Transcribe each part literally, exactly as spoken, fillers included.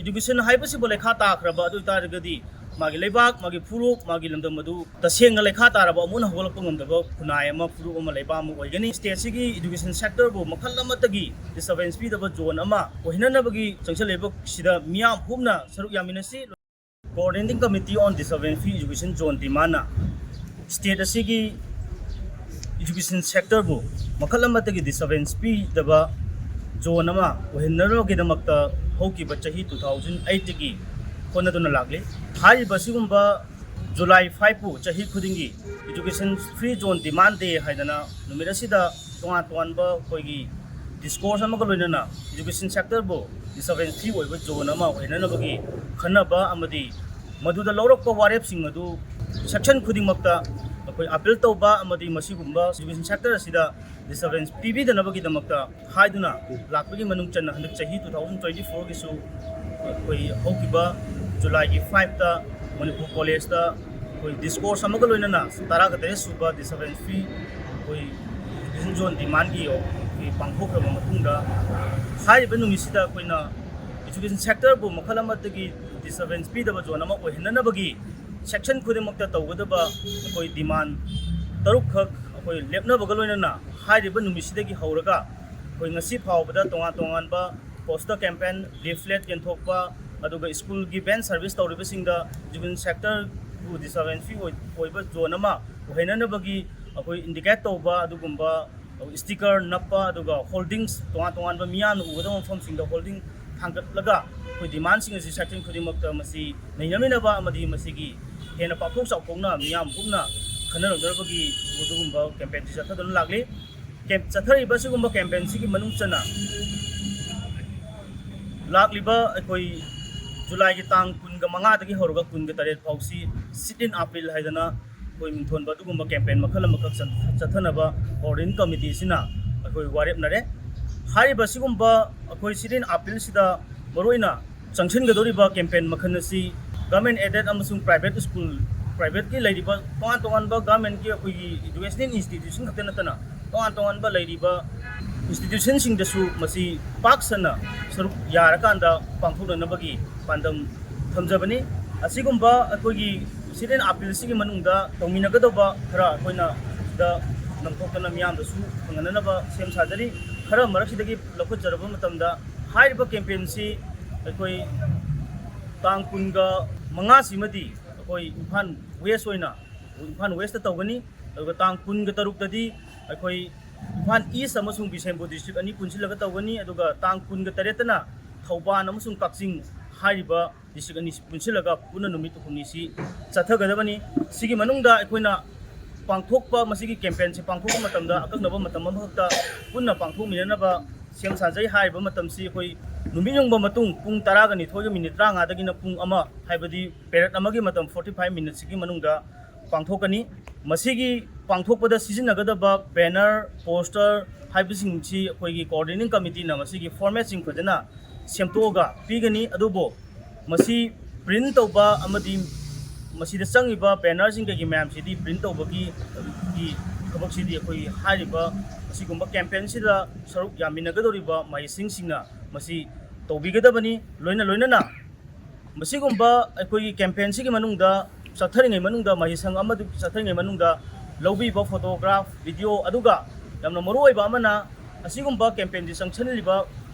Education ꯍꯥꯏꯕꯁꯤꯕꯨ ꯂꯩꯈꯥ ꯇꯥꯈ꯭ꯔꯕ ꯑꯗꯨ ꯑꯣꯏꯇꯥꯔꯒꯗꯤ ꯃꯥꯒꯤ ꯂꯩꯕꯥꯛ, ꯃꯥꯒꯤ ꯐꯨꯔꯨꯞ, ꯃꯥꯒꯤ ꯂꯝꯗꯝ ꯑꯗꯨ ꯇꯁꯦꯡꯅ ꯂꯩꯈꯥ ꯇꯥꯔꯕ ꯑꯃꯨꯛ ꯍꯟꯅ ꯍꯧꯒꯠꯂꯛꯄ ꯉꯝꯗꯕ ꯈꯨꯟꯅꯥꯏ ꯑꯃ, ꯐꯨꯔꯨꯞ ꯑꯃ, ꯂꯩꯕꯥꯛ ꯑꯃ ꯑꯣꯏꯒꯅꯤ꯫ State ꯑꯁꯤꯒꯤ education sector ꯕꯨ ꯃꯈꯜ ꯑꯃꯠꯇꯒꯤ disturbance ꯄꯤꯗꯕ zone ꯑꯃ ꯑꯣꯏꯍꯟꯅꯅꯕꯒꯤ ꯆꯪꯁꯤꯜꯂꯛꯂꯤꯕꯁꯤꯗ ꯃꯤꯌꯥꯝ ꯄꯨꯝꯅ ꯁꯔꯨꯛ ꯌꯥꯃꯤꯟꯅꯁꯤ꯫ Coordinating Committee on Disturbance Free Education Zone demand ꯅ state ꯑꯁꯤꯒꯤ education sector ꯕꯨ ꯃꯈꯜ ꯑꯃꯠꯇꯒꯤ disturbance ꯄꯤꯗꯕ zone ꯑꯃ ꯑꯣꯏꯍꯟꯅꯕꯒꯤꯗꯃꯛꯇ ꯍꯧꯈꯤꯕ ꯆꯍꯤ two thousand eight ꯇꯒꯤ ꯍꯣꯠꯅꯗꯨꯅ ꯂꯥꯛꯂꯤ꯫ ꯍꯥꯏꯔꯤꯕ ꯑꯁꯤꯒꯨꯝꯕ July five ꯄꯨ ꯆꯍꯤ ꯈꯨꯗꯤꯡꯒꯤ Education Free Zone Demand Day ꯍꯥꯏꯗꯅ ꯅꯨꯃꯤꯠ ꯑꯁꯤꯗ ꯇꯣꯉꯥꯟ ꯇꯣꯉꯥꯟꯕ ꯑꯩꯈꯣꯏꯒꯤ discourse ꯑꯃꯒ ꯂꯣꯏꯅꯅ education sector ꯕꯨ disturbance free ꯑꯣꯏꯕ zone ꯑꯃ ꯑꯣꯏꯅꯅꯕꯒꯤ ꯈꯟꯅꯕ ꯑꯃꯗꯤ ꯃꯗꯨꯗ ꯂꯧꯔꯛꯄ ꯋꯥꯔꯦꯞꯁꯤꯡ ꯑꯗꯨ section ꯈꯨꯗꯤꯡꯃꯛꯇ ꯑꯩꯈꯣꯏ appeal ꯇꯧꯕ ꯑꯃꯗꯤ ꯃꯁꯤꯒꯨꯝꯕ education sector ꯑꯁꯤꯗ disturbance ꯄꯤꯕꯤꯗꯅꯕꯒꯤꯗꯃꯛꯇ ꯍꯥꯏꯗꯨꯅ ꯂꯥꯛꯄꯒꯤ ꯃꯅꯨꯡ ꯆꯟꯅ ꯍꯟꯗꯛ ꯆꯍꯤ two thousand twenty four ꯒꯤꯁꯨ ꯑꯩꯈꯣꯏ ꯍꯧꯈꯤꯕ July ꯒꯤ five ꯇ ꯃꯅꯤꯄꯨꯔ college ꯇ ꯑꯩꯈꯣꯏ discourse ꯑꯃꯒ ꯂꯣꯏꯅꯅ ꯇꯔꯥꯒ ꯇꯔꯦꯠ ꯁꯨꯕ disturbance free ꯑꯩꯈꯣꯏ education zone demand ꯒꯤ ꯑꯩꯈꯣꯏ ꯄꯥꯡꯊꯣꯛꯈ꯭ꯔꯕ ꯃꯇꯨꯡꯗ ꯍꯥꯏꯔꯤꯕ ꯅꯨꯃꯤꯠꯁꯤꯗ ꯑꯩꯈꯣꯏꯅ education sector ꯕꯨ ꯃꯈꯜ ꯑꯃꯠꯇꯒꯤ disturbance ꯄꯤꯗꯕ zone ꯑꯃ ꯑꯣꯏꯍꯟꯅꯅꯕꯒꯤ section ꯈꯨꯗꯤꯡꯃꯛꯇ ꯇꯧꯒꯗꯕ ꯑꯩꯈꯣꯏ demand ꯇꯔꯨꯛꯈꯛ ꯑꯩꯈꯣꯏ ꯂꯦꯞꯅꯕꯒ ꯂꯣꯏꯅꯅ ꯍꯥꯏꯔꯤꯕ ꯅꯨꯃꯤꯠꯁꯤꯗꯒꯤ ꯍꯧꯔꯒ ꯑꯩꯈꯣꯏ ꯉꯁꯤ ꯐꯥꯎꯕꯗ ꯇꯣꯉꯥꯟ ꯇꯣꯉꯥꯟꯕ poster campaign, leaflet ꯌꯦꯟꯊꯣꯛꯄ, ꯑꯗꯨꯒ school ꯒꯤ van service ꯇꯧꯔꯤꯕꯁꯤꯡꯗ education sector ꯕꯨ disturbance free ꯑꯣꯏ-, ꯑꯣꯏꯕ zone ꯑꯃ ꯑꯣꯏꯍꯟꯅꯅꯕꯒꯤ ꯑꯩꯈꯣꯏ indicate ꯇꯧꯕ ꯑꯗꯨꯒꯨꯝꯕ sticker ꯅꯞꯄ, ꯑꯗꯨꯒ hoardings ꯇꯣꯉꯥꯟ ꯇꯣꯉꯥꯟꯕ ꯃꯤꯌꯥꯝꯅ ꯎꯒꯗꯕ ꯃꯐꯝꯁꯤꯡꯗ hoarding ꯊꯥꯡꯒꯠꯂꯒ ꯑꯩꯈꯣꯏ demand ꯁꯤꯡ ꯑꯁꯤ section ꯈꯨꯗꯤꯡꯃꯛꯇ ꯃꯁꯤ ꯅꯩꯅꯃꯤꯟꯅꯕ ꯑꯃꯗꯤ ꯃꯁꯤꯒꯤ ꯍꯦꯟꯅ ꯄꯥꯛꯊꯣꯛ ꯆꯥꯎꯊꯣꯛꯅ ꯃꯤꯌꯥꯝ ꯄꯨꯝꯅ ꯈꯟꯅꯔꯛꯅꯕꯒꯤ ꯑꯗꯨꯒꯨꯝꯕ campaign ꯁꯤ ꯆꯠꯊꯗꯨꯅ ꯂꯥꯛꯂꯤ꯫ Cam-, ꯆꯠꯊꯔꯤꯕ ꯑꯁꯤꯒꯨꯝꯕ campaign ꯁꯤꯒꯤ ꯃꯅꯨꯡ ꯆꯟꯅ ꯂꯥꯛꯂꯤꯕ ꯑꯩꯈꯣꯏ July ꯒꯤ ꯇꯥꯡ ꯀꯨꯟꯒ ꯃꯉꯥꯗꯒꯤ ꯍꯧꯔꯒ ꯀꯨꯟꯒ ꯇꯔꯦꯠ ꯐꯥꯎꯁꯤ sit-in appeal ꯍꯥꯏꯗꯅ ꯑꯩꯈꯣꯏ ꯃꯤꯡꯊꯣꯟꯕ ꯑꯗꯨꯒꯨꯝꯕ campaign ꯃꯈꯜ ꯑꯃꯈꯛ ꯆꯠ-, ꯆꯠꯊꯅꯕ Coordinating Committee ꯁꯤꯅ ꯑꯩꯈꯣꯏ ꯋꯥꯔꯦꯞꯅꯔꯦ꯫ ꯍꯥꯏꯔꯤꯕ ꯑꯁꯤꯒꯨꯝꯕ ꯑꯩꯈꯣꯏ sit-in appeal ꯁꯤꯗ ꯃꯔꯨꯑꯣꯏꯅ ꯆꯪꯁꯤꯟꯒꯗꯧꯔꯤꯕ campaign ꯃꯈꯜ ꯑꯁꯤ government aided ꯑꯃꯁꯨꯡ private school, private ꯀꯤ ꯂꯩꯔꯤꯕ ꯇꯣꯉꯥꯟ ꯇꯣꯉꯥꯟꯕ government ꯀꯤ ꯑꯩꯈꯣꯏꯒꯤ educational institution ꯈꯛꯇ ꯅꯠꯇꯅ ꯇꯣꯉꯥꯟ ꯇꯣꯉꯥꯟꯕ ꯂꯩꯔꯤꯕ ꯏꯟꯁꯇꯤꯇ꯭ꯌꯨꯁꯟꯁꯤꯡꯗꯁꯨ ꯃꯁꯤ ꯄꯥꯛ ꯁꯟꯅ ꯁꯔꯨꯛ ꯌꯥꯔꯀꯥꯟꯗ ꯄꯥꯡꯊꯣꯛꯅꯅꯕꯒꯤ ꯄꯥꯟꯗꯝ ꯊꯝꯖꯕꯅꯤ꯫ ꯑꯁꯤꯒꯨꯝꯕ ꯑꯩꯈꯣꯏꯒꯤ ꯁꯤꯠ ꯑꯦꯟ ꯑꯥꯄꯤꯜꯁꯤꯒꯤ ꯃꯅꯨꯡꯗ ꯇꯧꯃꯤꯟꯅꯒꯗꯧꯕ ꯈꯔ ꯑꯩꯈꯣꯏꯅ ꯁꯤꯗ ꯅꯝꯊꯣꯛꯇꯅ ꯃꯤꯌꯥꯝꯗꯁꯨ ꯐꯪꯍꯟꯅꯅꯕ ꯁꯦꯝ ꯁꯥꯖꯔꯤ꯫ ꯈꯔ ꯃꯔꯛꯁꯤꯗꯒꯤ ꯂꯧꯈꯠꯆꯔꯕ ꯃꯇꯝꯗ ꯍꯥꯏꯔꯤꯕ ꯀꯦꯝꯄꯦꯟꯁꯤ ꯑꯩꯈꯣꯏ ꯇꯥꯡ ꯀꯨꯟꯒ ꯃꯉꯥꯁꯤꯃꯗꯤ ꯑꯩꯈꯣꯏ ꯏꯝꯐꯥꯜ ꯋꯦꯁ ꯑꯣꯏꯅ, ꯏꯝꯐꯥꯜ ꯋꯦꯁꯇ ꯇꯧꯒꯅꯤ꯫ ꯑꯗꯨꯒ ꯇꯥꯡ ꯀꯨꯟꯒ ꯇꯔꯨꯛꯇꯗꯤ ꯑꯩꯈꯣꯏ ꯏꯝꯐꯥꯜ ꯏꯁ ꯑꯃꯁꯨꯡ ꯕꯤꯁꯦꯝꯄꯨꯔ ꯗꯤꯁꯇ꯭ꯔꯤꯛ ꯑꯅꯤ ꯄꯨꯟꯁꯤꯜꯂꯒ ꯇꯧꯒꯅꯤ꯫ ꯑꯗꯨꯒ ꯇꯥꯡ ꯀꯨꯟꯒ ꯇꯔꯦꯠꯇꯅ ꯊꯧꯕꯥꯜ ꯑꯃꯁꯨꯡ ꯀꯛꯆꯤꯡ ꯍꯥꯏꯔꯤꯕ ꯗꯤꯁꯇ꯭ꯔꯤꯛ ꯑꯅꯤ ꯄꯨꯟꯁꯤꯜꯂꯒ ꯄꯨꯟꯅ ꯅꯨꯃꯤꯠ ꯍꯨꯝꯅꯤꯁꯤ ꯆꯠꯊꯒꯗꯕꯅꯤ꯫ ꯁꯤꯒꯤ ꯃꯅꯨꯡꯗ ꯑꯩꯈꯣꯏꯅ ꯄꯥꯡꯊꯣꯛꯄ, ꯃꯁꯤꯒꯤ ꯀꯦꯝꯄꯦꯟꯁꯤ ꯄꯥꯡꯊꯣꯛꯄ ꯃꯇꯝꯗ ꯑꯀꯛꯅꯕ ꯃꯇꯝ ꯑꯃꯈꯛꯇ ꯄꯨꯟꯅ ꯄꯥꯡꯊꯣꯛꯃꯤꯟꯅꯅꯕ ꯁꯦꯝ ꯁꯥꯖꯩ꯫ ꯍꯥꯏꯔꯤꯕ ꯃꯇꯝꯁꯤ ꯑꯩꯈꯣꯏ ꯅꯨꯃꯤꯠ ꯌꯨꯡꯕ ꯃꯇꯨꯡ ꯄꯨꯡ ꯇꯔꯥꯒ ꯅꯤꯊꯣꯏꯒ ꯃꯤꯅꯤꯠ ꯇꯔꯥꯃꯉꯥꯗꯒꯤꯅ ꯄꯨꯡ ꯑꯃ, ꯍꯥꯏꯕꯗꯤ ꯄꯦꯔꯦꯠ ꯑꯃꯒꯤ ꯃꯇꯝ, ꯐꯣꯔꯇꯤ ꯐꯥꯏꯚ ꯃꯤꯅꯤꯠꯁꯤꯒꯤ ꯃꯅꯨꯡꯗ ꯄꯥꯡꯊꯣꯛꯀꯅꯤ꯫ ꯃꯁꯤꯒꯤ ꯄꯥꯡꯊꯣꯛꯄꯗ ꯁꯤꯖꯤꯟꯅꯒꯗꯕ ꯕꯦꯅꯔ, ꯄꯣꯁꯇꯔ ꯍꯥꯏꯕꯁꯤꯡꯁꯤ ꯑꯩꯈꯣꯏꯒꯤ ꯀꯣꯑꯣꯔꯗꯤꯅꯦꯇꯤꯡ ꯀꯃꯤꯇꯤꯅ ꯃꯁꯤꯒꯤ ꯐꯣꯔꯃꯦꯠꯁꯤꯡ ꯐꯖꯅ ꯁꯦꯝꯗꯣꯛꯑꯒ ꯄꯤꯒꯅꯤ꯫ ꯑꯗꯨꯕꯨ ꯃꯁꯤ ꯄ꯭ꯔꯤꯟ ꯇꯧꯕ ꯑꯃꯗꯤ ꯃꯁꯤꯗ ꯆꯪꯉꯤꯕ ꯕꯦꯅꯔꯁꯤꯡ ꯀꯩꯒꯤ ꯃꯌꯥꯝꯁꯤꯗꯤ ꯄ꯭ꯔꯤꯟ ꯇꯧꯕꯒꯤ ꯒꯤ ꯊꯕꯛꯁꯤꯗꯤ ꯑꯩꯈꯣꯏ ꯍꯥꯏꯔꯤꯕ ꯑꯁꯤꯒꯨꯝꯕ ꯀꯦꯝꯄꯦꯟꯁꯤꯗ ꯁꯔꯨꯛ ꯌꯥꯃꯤꯟꯅꯒꯗꯧꯔꯤꯕ ꯃꯍꯩꯁꯪꯁꯤꯡꯅ ꯃꯁꯤ ꯇꯧꯕꯤꯒꯗꯕꯅꯤ꯫ ꯂꯣꯏꯅ ꯂꯣꯏꯅꯅ ꯃꯁꯤꯒꯨꯝꯕ ꯑꯩꯈꯣꯏꯒꯤ ꯀꯦꯝꯄꯦꯟꯁꯤꯒꯤ ꯃꯅꯨꯡꯗ ꯆꯠꯊꯔꯤꯉꯩ ꯃꯅꯨꯡꯗ, ꯃꯍꯩꯁꯪ ꯑꯃꯗꯨ ꯆꯠꯊꯔꯤꯉꯩ ꯃꯅꯨꯡꯗ ꯂꯧꯕꯤꯕ ꯐꯣꯇꯣꯒ꯭ꯔꯥꯐ, ꯚꯤꯗꯤꯑꯣ, ꯑꯗꯨꯒ ꯌꯥꯝꯅ ꯃꯔꯨ ꯑꯣꯏꯕ ꯑꯃꯅ, ꯑꯁꯤꯒꯨꯝꯕ ꯀꯦꯝꯄꯦꯟꯁꯤ ꯆꯪꯁꯤꯜꯂꯤꯕ,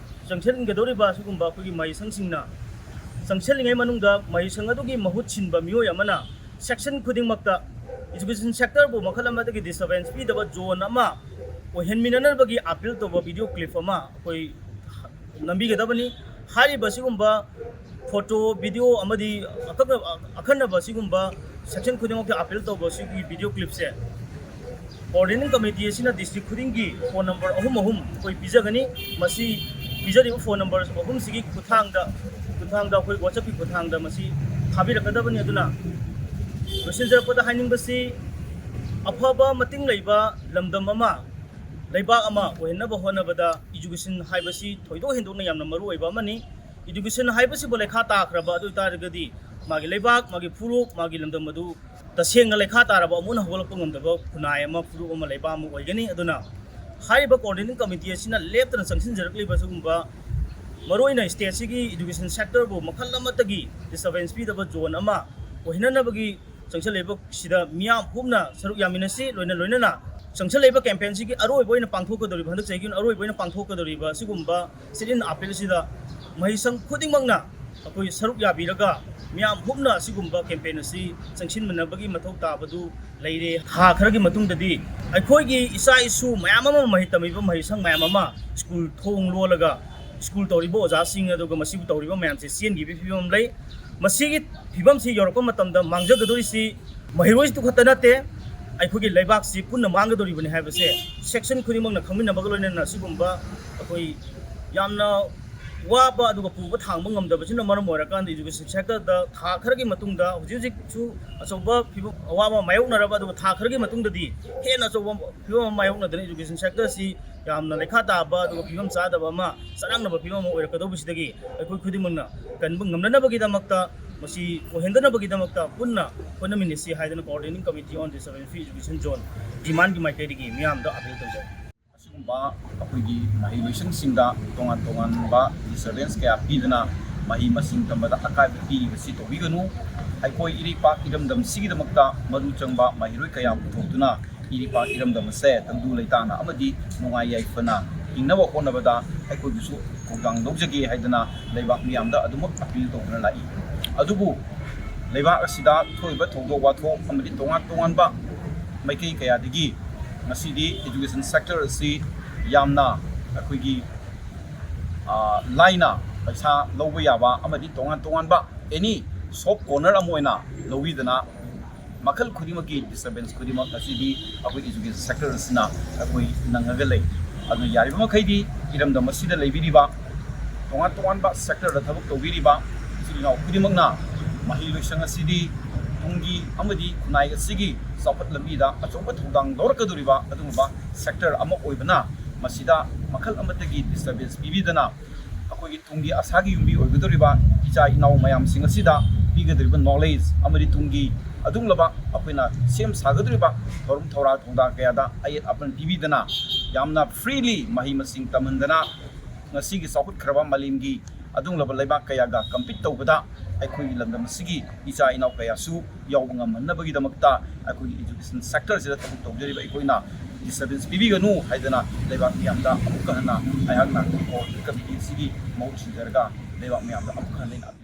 ꯆꯪꯁꯤꯟꯒꯗꯧꯔꯤꯕ ꯑꯁꯤꯒꯨꯝꯕ ꯑꯩꯈꯣꯏꯒꯤ ꯃꯍꯩꯁꯪꯁꯤꯡꯅ ꯆꯪꯁꯤꯜꯂꯤꯉꯩ ꯃꯅꯨꯡꯗ ꯃꯍꯩꯁꯪ ꯑꯗꯨꯒꯤ ꯃꯍꯨꯠ ꯁꯤꯟꯕ ꯃꯤꯑꯣꯏ ꯑꯃꯅ ꯁꯦꯛꯁꯟ ꯈꯨꯗꯤꯡꯃꯛꯇ ꯏꯖꯨꯀꯦꯁꯟ ꯁꯦꯛꯇꯔꯕꯨ ꯃꯈꯜ ꯑꯃꯗꯒꯤ ꯗꯤꯁꯇꯔꯕꯦꯟꯁ ꯄꯤꯗꯕ ꯖꯣꯟ ꯑꯃ ꯑꯣꯏꯍꯟꯃꯤꯟꯅꯅꯕꯒꯤ ꯑꯥꯄꯤꯜ ꯇꯧꯕ ꯚꯤꯗꯤꯑꯣ ꯀ꯭ꯂꯤꯞ ꯑꯃ ꯑꯩꯈꯣꯏ ꯅꯝꯕꯤꯒꯗꯕꯅꯤ꯫ ꯍꯥꯏꯔꯤꯕ ꯑꯁꯤꯒꯨꯝꯕ ꯐꯣꯇꯣ, ꯚꯤꯗꯤꯑꯣ ꯑꯃꯗꯤ ꯑꯀꯛꯅꯕ, ꯑꯈꯟꯅꯕ ꯑꯁꯤꯒꯨꯝꯕ ꯁꯦꯛꯁꯟ ꯈꯨꯗꯤꯡꯃꯛꯀꯤ ꯑꯥꯄꯤꯜ ꯇꯧꯕ ꯑꯁꯤꯒꯤ ꯚꯤꯗꯤꯑꯣ ꯀ꯭ꯂꯤꯞꯁꯦ ꯀꯣꯑꯣꯔꯗꯤꯅꯦꯇꯤꯡ ꯀꯃꯤꯇꯤ ꯑꯁꯤꯅ ꯗꯤꯁꯇ꯭ꯔꯤꯛ ꯈꯨꯗꯤꯡꯒꯤ ꯐꯣꯟ ꯅꯝꯕꯔ ꯑꯍꯨꯝ ꯑꯍꯨꯝ ꯑꯩꯈꯣꯏ ꯄꯤꯖꯒꯅꯤ꯫ ꯃꯁꯤ ꯄꯤꯖꯔꯤꯕ ꯐꯣꯟ ꯅꯝꯕꯔ ꯑꯍꯨꯝꯁꯤꯒꯤ ꯈꯨꯠꯊꯥꯡꯗ, ꯈꯨꯠꯊꯥꯡꯗ ꯑꯩꯈꯣꯏ ꯋꯥꯆꯞꯀꯤ ꯈꯨꯠꯊꯥꯡꯗ ꯃꯁꯤ ꯊꯥꯕꯤꯔꯛꯀꯗꯕꯅꯤ꯫ ꯑꯗꯨꯅ ꯂꯣꯏꯁꯤꯟꯖꯔꯛꯄꯗ ꯍꯥꯏꯅꯤꯡꯕꯁꯤ, ꯑꯐꯕ ꯃꯇꯤꯡ ꯂꯩꯕ ꯂꯝꯗꯝ ꯑꯃ, ꯂꯩꯕꯥꯛ ꯑꯃ ꯑꯣꯏꯍꯟꯅꯕ ꯍꯣꯠꯅꯕꯗ ꯏꯖꯨꯀꯦꯁꯟ ꯍꯥꯏꯕꯁꯤ ꯊꯣꯏꯗꯣꯛ ꯍꯦꯟꯗꯣꯛꯅ ꯌꯥꯝꯅ ꯃꯔꯨ ꯑꯣꯏꯕ ꯑꯃꯅꯤ꯫ ꯏꯗꯨꯀꯦꯁꯟ ꯍꯥꯏꯕꯁꯤꯕꯨ ꯂꯩꯈꯥ ꯇꯥꯈ꯭ꯔꯕ ꯑꯗꯨ ꯑꯣꯏꯇꯥꯔꯒꯗꯤ ꯃꯥꯒꯤ ꯂꯩꯕꯥꯛ, ꯃꯥꯒꯤ ꯐꯨꯔꯨꯞ, ꯃꯥꯒꯤ ꯂꯝꯗꯝ ꯑꯗꯨ ꯇꯁꯦꯡꯅ ꯂꯩꯈꯥ ꯇꯥꯔꯕ, ꯑꯃꯨꯛ ꯍꯟꯅ ꯍꯧꯒꯠꯂꯛꯄ ꯉꯝꯗꯕ ꯈꯨꯟꯅꯥꯏ ꯑꯃ, ꯐꯨꯔꯨꯞ ꯑꯃ, ꯂꯩꯕꯥꯛ ꯑꯃ ꯑꯣꯏꯒꯅꯤ꯫ ꯑꯗꯨꯅ ꯍꯥꯏꯔꯤꯕ coordinating committee ꯑꯁꯤꯅ ꯂꯦꯞꯇꯅ ꯆꯪꯁꯤꯟꯖꯔꯛꯂꯤꯕ ꯁꯤꯒꯨꯝꯕ ꯃꯔꯨꯑꯣꯏꯅ state ꯑꯁꯤꯒꯤ education sector ꯕꯨ ꯃꯈꯜ ꯑꯃꯠꯇꯒꯤ disturbance ꯄꯤꯗꯕ zone ꯑꯃ ꯑꯣꯏꯍꯟꯅꯕꯒꯤ ꯆꯪꯁꯤꯜꯂꯛꯂꯤꯕꯁꯤꯗ ꯃꯤꯌꯥꯝ ꯄꯨꯝꯅ ꯁꯔꯨꯛ ꯌꯥꯃꯤꯟꯅꯁꯤ꯫ ꯂꯣꯏꯅ ꯂꯣꯏꯅꯅ ꯆꯪꯁꯤꯜꯂꯛꯂꯤꯕ campaign ꯁꯤꯒꯤ ꯑꯔꯣꯏꯕ ꯑꯣꯏꯅ ꯄꯥꯡꯊꯣꯛꯀꯗꯧꯔꯤꯕ, ꯍꯟꯗꯛ ꯆꯍꯤꯒꯤ ꯑꯣꯏꯅ ꯑꯔꯣꯏꯕ ꯑꯣꯏꯅ ꯄꯥꯡꯊꯣꯛꯀꯗꯧꯔꯤꯕ ꯁꯤꯒꯨꯝꯕ sit-in appeal ꯑꯁꯤꯗ ꯃꯍꯩꯁꯪ ꯈꯨꯗꯤꯡꯃꯛꯅ ꯑꯩꯈꯣꯏ ꯁꯔꯨꯛ ꯌꯥꯕꯤꯔꯒ ꯃꯤꯌꯥꯝ ꯄꯨꯝꯅ ꯑꯁꯤꯒꯨꯝꯕ campaign ꯑꯁꯤ ꯆꯪꯁꯤꯟꯃꯤꯟꯅꯕꯒꯤ ꯃꯊꯧ ꯇꯥꯕꯗꯨ ꯂꯩꯔꯦ꯫ ꯊꯥ ꯈꯔꯒꯤ ꯃꯇꯨꯡꯗꯗꯤ ꯑꯩꯈꯣꯏꯒꯤ ꯏꯆꯥ ꯏꯁꯨ ꯃꯌꯥꯝ ꯑꯃ, ꯃꯍꯩ ꯇꯝꯃꯤꯕ ꯃꯍꯩꯁꯪ ꯃꯌꯥꯝ ꯑꯃ ꯁ꯭ꯀꯨꯜ ꯊꯣꯡ ꯂꯣꯜꯂꯒ ꯁ꯭ꯀꯨꯜ ꯇꯧꯔꯤꯕ ꯑꯣꯖꯥꯁꯤꯡ ꯑꯗꯨꯒ ꯃꯁꯤꯕꯨ ꯇꯧꯔꯤꯕ ꯃꯌꯥꯝꯁꯦ ꯆꯦꯟꯈꯤꯕꯒꯤ ꯐꯤꯕꯝ ꯂꯩ꯫ ꯃꯁꯤꯒꯤ ꯐꯤꯕꯝꯁꯤ ꯌꯧꯔꯛꯄ ꯃꯇꯝꯗ ꯃꯥꯡꯖꯒꯗꯧꯔꯤꯁꯤ ꯃꯍꯩꯔꯣꯏꯗꯨ ꯈꯛꯇ ꯅꯠꯇꯦ, ꯑꯩꯈꯣꯏꯒꯤ ꯂꯩꯕꯥꯛꯁꯤ ꯄꯨꯟꯅ ꯃꯥꯡꯒꯗꯧꯔꯤꯕꯅꯤ ꯍꯥꯏꯕꯁꯦ section ꯈꯨꯗꯤꯡꯃꯛꯅ ꯈꯪꯃꯤꯟꯅꯕꯒ ꯂꯣꯏꯅꯅ ꯁꯤꯒꯨꯝꯕ ꯑꯩꯈꯣꯏ ꯌꯥꯝꯅ ꯋꯥꯕ ꯑꯗꯨꯒ ꯄꯨꯕ ꯊꯥꯡꯕ ꯉꯝꯗꯕꯁꯤꯅ ꯃꯔꯝ ꯑꯣꯏꯔꯀꯥꯟꯗ education sector ꯗ ꯊꯥ ꯈꯔꯒꯤ ꯃꯇꯨꯡꯗ, ꯍꯧꯖꯤꯛ ꯍꯧꯖꯤꯛꯁꯨ ꯑꯆꯧꯕ ꯐꯤꯕꯝ, ꯑꯋꯥꯕ ꯃꯥꯌꯣꯛꯅꯔꯕ, ꯑꯗꯨꯒ ꯊꯥ ꯈꯔꯒꯤ ꯃꯇꯨꯡꯗꯗꯤ ꯍꯦꯟꯅ ꯑꯆꯧꯕ ꯐꯤꯕꯝ ꯑꯃ ꯃꯥꯌꯣꯛꯅꯗꯅ education sector ꯁꯤ ꯌꯥꯝꯅ ꯂꯩꯈꯥ ꯇꯥꯕ ꯑꯗꯨꯒ ꯐꯤꯕꯝ ꯆꯥꯗꯕ ꯑꯃ, ꯆꯔꯥꯡꯅꯕ ꯐꯤꯕꯝ ꯑꯃ ꯑꯣꯏꯔꯛꯀꯗꯧꯕꯁꯤꯗꯒꯤ ꯑꯩꯈꯣꯏ ꯈꯨꯗꯤꯡꯃꯛꯅ ꯀꯟꯕ ꯉꯝꯅꯅꯕꯒꯤꯗꯃꯛꯇ, ꯃꯁꯤ ꯑꯣꯏꯍꯟꯗꯅꯕꯒꯤꯗꯃꯛꯇ ꯄꯨꯟꯅ ꯍꯣꯠꯅꯃꯤꯟꯅꯁꯤ ꯍꯥꯏꯗꯅ Coordinating Committee on Disturbance Free Education Zone demand ꯀꯤ ꯃꯥꯏꯀꯩꯗꯒꯤ ꯃꯤꯌꯥꯝꯗ appeal ꯇꯧꯖꯔꯤ꯫ ꯑꯁꯤꯒꯨꯝꯕ ꯑꯩꯈꯣꯏꯒꯤ ꯃꯍꯩ ꯂꯣꯏꯁꯪꯁꯤꯡꯗ ꯇꯣꯉꯥꯟ ꯇꯣꯉꯥꯟꯕ disturbance ꯀꯌꯥ ꯄꯤꯗꯨꯅ ꯃꯍꯩ ꯃꯁꯤꯡ ꯇꯝꯕꯗ ꯑꯀꯥꯏꯕ ꯄꯤꯔꯤꯕꯁꯤ ꯇꯧꯕꯤꯒꯅꯨ꯫ ꯑꯩꯈꯣꯏ ꯏꯔꯩꯄꯥꯛ ꯏꯔꯝꯗꯝꯁꯤꯒꯤꯗꯃꯛꯇ ꯃꯔꯨ ꯆꯪꯕ ꯃꯍꯩꯔꯣꯏ ꯀꯌꯥ ꯄꯨꯊꯣꯛꯇꯨꯅ ꯏꯔꯩꯄꯥꯛ ꯏꯔꯝꯗꯝ ꯑꯁꯦ ꯇꯪꯗꯨ ꯂꯩꯇꯥꯅ ꯑꯃꯗꯤ ꯅꯨꯡꯉꯥꯏ ꯌꯥꯏꯐꯅ ꯍꯤꯡꯅꯕ ꯍꯣꯠꯅꯕꯗ ꯑꯩꯈꯣꯏꯒꯤꯁꯨ ꯊꯧꯗꯥꯡ ꯂꯧꯖꯒꯦ ꯍꯥꯏꯗꯅ ꯂꯩꯕꯥꯛ ꯃꯤꯌꯥꯝꯗ ꯑꯗꯨꯃꯛ appeal ꯇꯧꯗꯨꯅ ꯂꯥꯛꯏ꯫ ꯑꯗꯨꯕꯨ ꯂꯩꯕꯥꯛ ꯑꯁꯤꯗ ꯊꯣꯛꯏꯕ ꯊꯧꯗꯣꯛ ꯋꯥꯊꯣꯛ ꯑꯃꯗꯤ ꯇꯣꯉꯥꯟ ꯇꯣꯉꯥꯟꯕ ꯃꯥꯏꯀꯩ ꯀꯌꯥꯗꯒꯤ ꯉꯁꯤꯗꯤ education sector ꯑꯁꯤ ꯌꯥꯝꯅ ꯑꯩꯈꯣꯏꯒꯤ, ꯑ, ꯂꯥꯏꯅ ꯄꯩꯁꯥ ꯂꯧꯕ ꯌꯥꯕ ꯑꯃꯗꯤ ꯇꯣꯉꯥꯟ ꯇꯣꯉꯥꯟꯕ any soft corner ꯑꯃ ꯑꯣꯏꯅ ꯂꯧꯕꯤꯗꯅ ꯃꯈꯜ ꯈꯨꯗꯤꯡꯃꯛꯀꯤ disturbance ꯈꯨꯗꯤꯡꯃꯛ ꯉꯁꯤꯗꯤ ꯑꯩꯈꯣꯏ education sector ꯑꯁꯤꯅ ꯑꯩꯈꯣꯏ ꯅꯪꯉꯒ ꯂꯩ꯫ ꯑꯗꯨꯅ ꯌꯥꯔꯤꯕ ꯃꯈꯩꯗꯤ ꯏꯔꯝꯗꯝ ꯑꯁꯤꯗ ꯂꯩꯕꯤꯔꯤꯕ ꯇꯣꯉꯥꯟ ꯇꯣꯉꯥꯟꯕ sector ꯗ ꯊꯕꯛ ꯇꯧꯕꯤꯔꯤꯕ ꯏꯆꯤꯜ ꯏꯅꯥꯎ ꯈꯨꯗꯤꯡꯃꯛꯅ ꯃꯍꯩ ꯂꯣꯏꯁꯪ ꯑꯁꯤꯗꯤ ꯇꯨꯡꯒꯤ ꯑꯃꯗꯤ ꯈꯨꯟꯅꯥꯏ ꯑꯁꯤꯒꯤ ꯆꯥꯎꯈꯠ ꯂꯝꯕꯤꯗ ꯑꯆꯧꯕ ꯊꯧꯗꯥꯡ ꯂꯧꯔꯛꯀꯗꯧꯔꯤꯕ ꯑꯗꯨꯒꯨꯝꯕ sector ꯑꯃ ꯑꯣꯏꯕꯅ ꯃꯁꯤꯗ ꯃꯈꯜ ꯑꯃꯠꯇꯒꯤ disturbance ꯄꯤꯕꯤꯗꯅ ꯑꯩꯈꯣꯏꯒꯤ ꯇꯨꯡꯒꯤ ꯑꯁꯥꯒꯤ ꯌꯨꯝꯕꯤ ꯑꯣꯏꯒꯗꯧꯔꯤꯕ ꯏꯆꯥ ꯏꯅꯥꯎ ꯃꯌꯥꯝꯁꯤꯡ ꯑꯁꯤꯗ ꯄꯤꯒꯗꯧꯔꯤꯕ knowledge ꯑꯃꯗꯤ ꯇꯨꯡꯒꯤ ꯑꯗꯨꯒꯨꯝꯂꯕ ꯑꯩꯈꯣꯏꯅ ꯁꯦꯝ ꯁꯥꯒꯗꯧꯔꯤꯕ ꯊꯧꯔꯝ ꯊꯧꯔꯥ ꯊꯧꯗꯥꯡ ꯀꯌꯥꯗ ꯑꯌꯦꯠ ꯑꯄꯟ ꯄꯤꯕꯤꯗꯅ ꯌꯥꯝꯅ freely ꯃꯍꯩ ꯃꯁꯤꯡ ꯇꯝꯍꯟꯗꯅ ꯉꯁꯤꯒꯤ ꯆꯥꯎꯈꯠꯈ꯭ꯔꯕ ꯃꯥꯂꯦꯝꯒꯤ ꯑꯗꯨꯒꯨꯝꯂꯕ ꯂꯩꯕꯥꯛ ꯀꯌꯥꯒ compete ꯇꯧꯕꯗ ꯑꯩꯈꯣꯏꯒꯤ ꯂꯝꯗꯝ ꯑꯁꯤꯒꯤ ꯏꯆꯥ ꯏꯅꯥꯎ ꯀꯌꯥꯁꯨ ꯌꯥꯎꯕ ꯉꯝꯍꯟꯅꯕꯒꯤꯗꯃꯛꯇ ꯑꯩꯈꯣꯏꯒꯤ education sector ꯁꯤꯗ ꯊꯕꯛ ꯇꯧꯖꯔꯤꯕ ꯑꯩꯈꯣꯏꯅ disturbance ꯄꯤꯕꯤꯒꯅꯨ ꯍꯥꯏꯗꯅ ꯂꯩꯕꯥꯛ ꯃꯤꯌꯥꯝꯗ ꯑꯃꯨꯛꯀ ꯍꯟꯅ ꯑꯩꯍꯥꯛꯅ core committee ꯑꯁꯤꯒꯤ ꯃꯍꯨꯠ ꯁꯤꯟꯖꯔꯒ ꯂꯩꯕꯥꯛ ꯃꯤꯌꯥꯝꯗ ꯑꯃꯨꯛꯀ ꯍꯟꯅ ꯑꯩꯅ